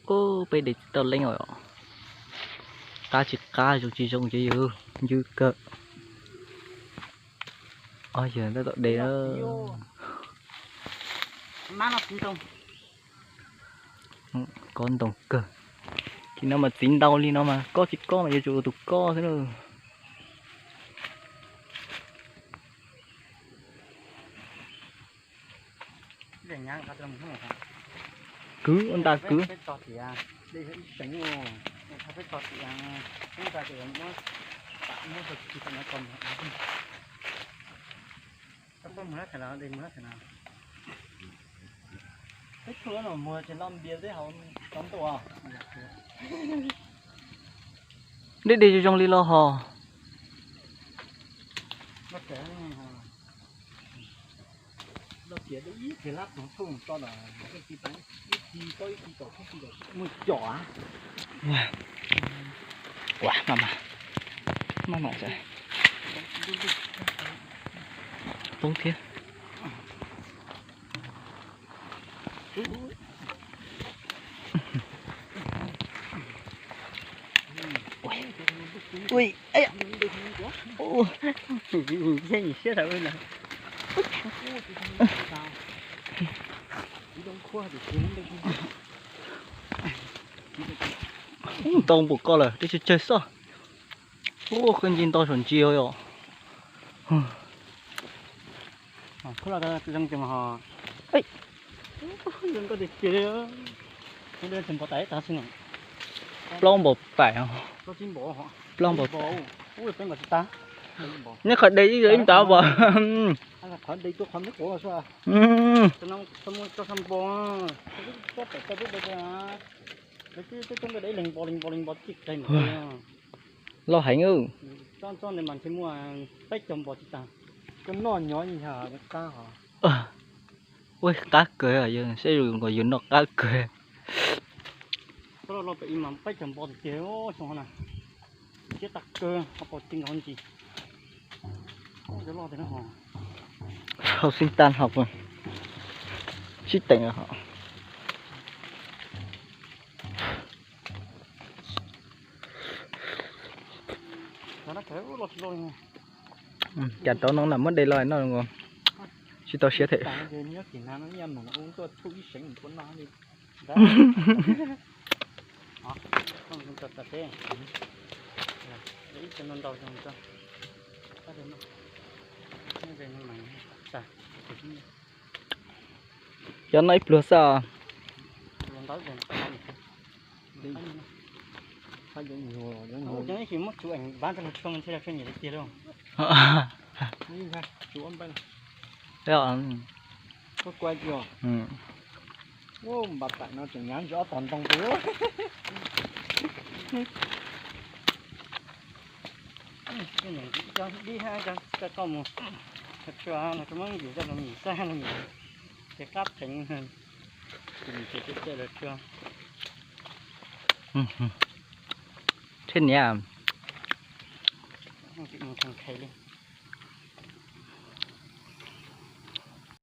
Ub, peb de tsis tau leej os. Qab tsis qab, zoo tsis zoo ces yus ncw kawg. Os, yog tab tom de na. Kob ntoo kawg. Ces no mas txiv ntau li no mas kob tsis kob mas yuav tsum ua tus kob xwb na. Kwv, ua nta kwv. Dej de zoo zoo li los hos. Ua, maj mam, maj mam, poob thiab. Ui, siab. Ntau npaum ko lawm, twb tsawg tsawg xwb. Ub, qhov ncig nto saum ntsis os yom. Plaub npaum taim, plaub npaum taim. Neb qhov de ib ib ntav pom. Loj heev. Ua qab kawg, saib zoo nkaus yus noj qab kawg. Hauv xib tab hauv sib teem. Cas rau no na, muab de los noj tsis tau siav thiab. Cov no ib pluag xwb. Npam tam no tseem nyav ntsis ob tog ntoo pem. Dib hab, koj mus tshua los tsis muab nkim coj los nkim xab los nkim ces qab pheev. Ces tse tse los tshua. Tsheb niam. Mus khees li.